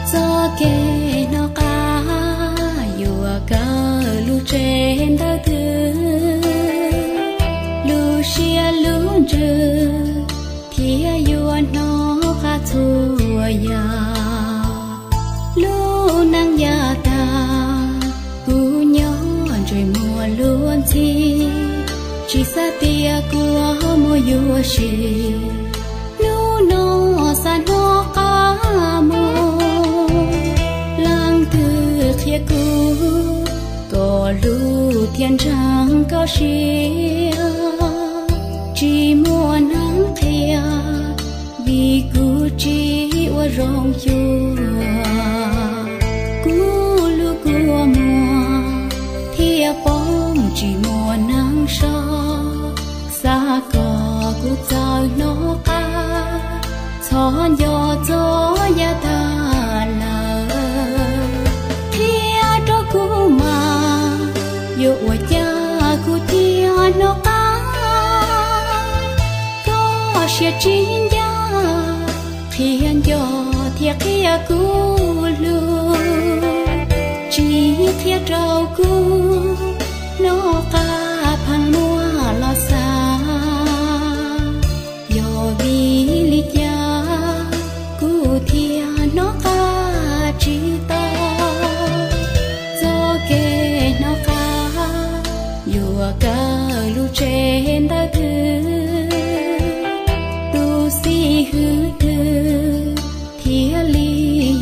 Txoj kev hnov qab yuav kawm lub tsev ntawv twg, lub siab lub ntsws thiaj yuav hnov qab txhua yam. Lub neej yav tag kuv nyob ntsej muag luag ntxhi, tsis xav tias kuv muaj yuav sim. Hnub no xav hnov qab mus, leej twg qhia kuv kom hlub thiab ntseeg koj siab. Tsis muaj neeg qhia, vim kuv tsis ua zoo xyuas. Kuv lub kua muag thiaj poob tsis muaj neeg so, xav kom kuv txawj hnov qab, txhob nco txoj yav tag lawm. Qhia rau kuv mas, yuav ua cas kuv thiaj hnov qab. Koj siab tsis ncaj, qhia nco thiab qhia kuv hlub, tsis qhia rau kuv hnov qab pheej muaj los xav. Yog vim li cas kuv thiaj hnov qab tsis tau? Txoj kev hnov qab yuav kawm lub tsev ntawv twg, tus xib hwb twg thiaj li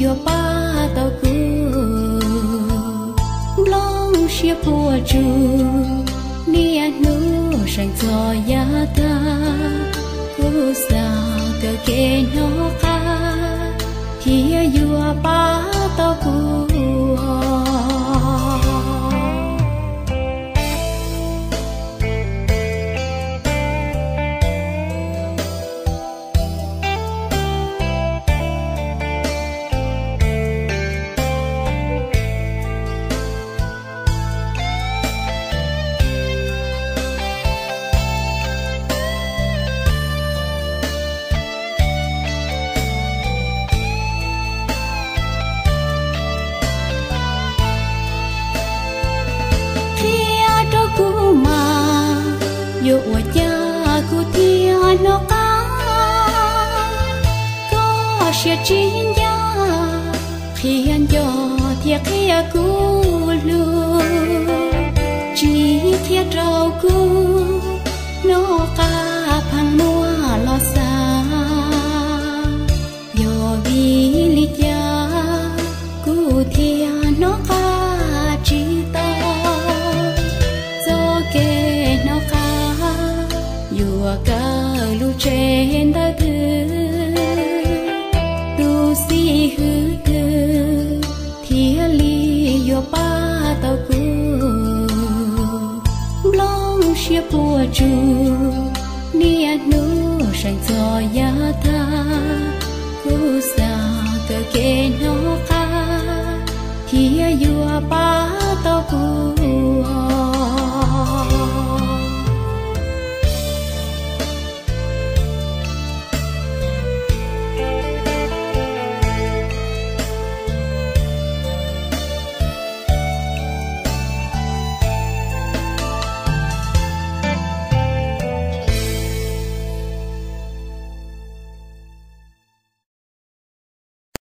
yuav pab tau kuv? Nplooj siab puas tsuaj, niaj hnub seev txog yav tag, kuv xav kawm kev hnov qab thiaj yuav pab tau kuv. Qhia rau kuv mas, yuav ua cas kuv thiaj hnov qab? Koj siab tsis ncaj, qhia nco thiab qhia kuv hlub, tsis qhia rau kuv hnov qab pheej muaj los xav. Yog vim li cas kuv thiaj hnov qab tsis tau? Txoj kev hnov qab yuav kawm lub tsev ntawv twg, tus xib hwb twg thiaj li yuav pab tau kuv? Nplooj siab puas tsuaj, niaj hnub seev txog yav tag, kuv xav kawm kev hnov qab thiaj yuav pab tau kuv.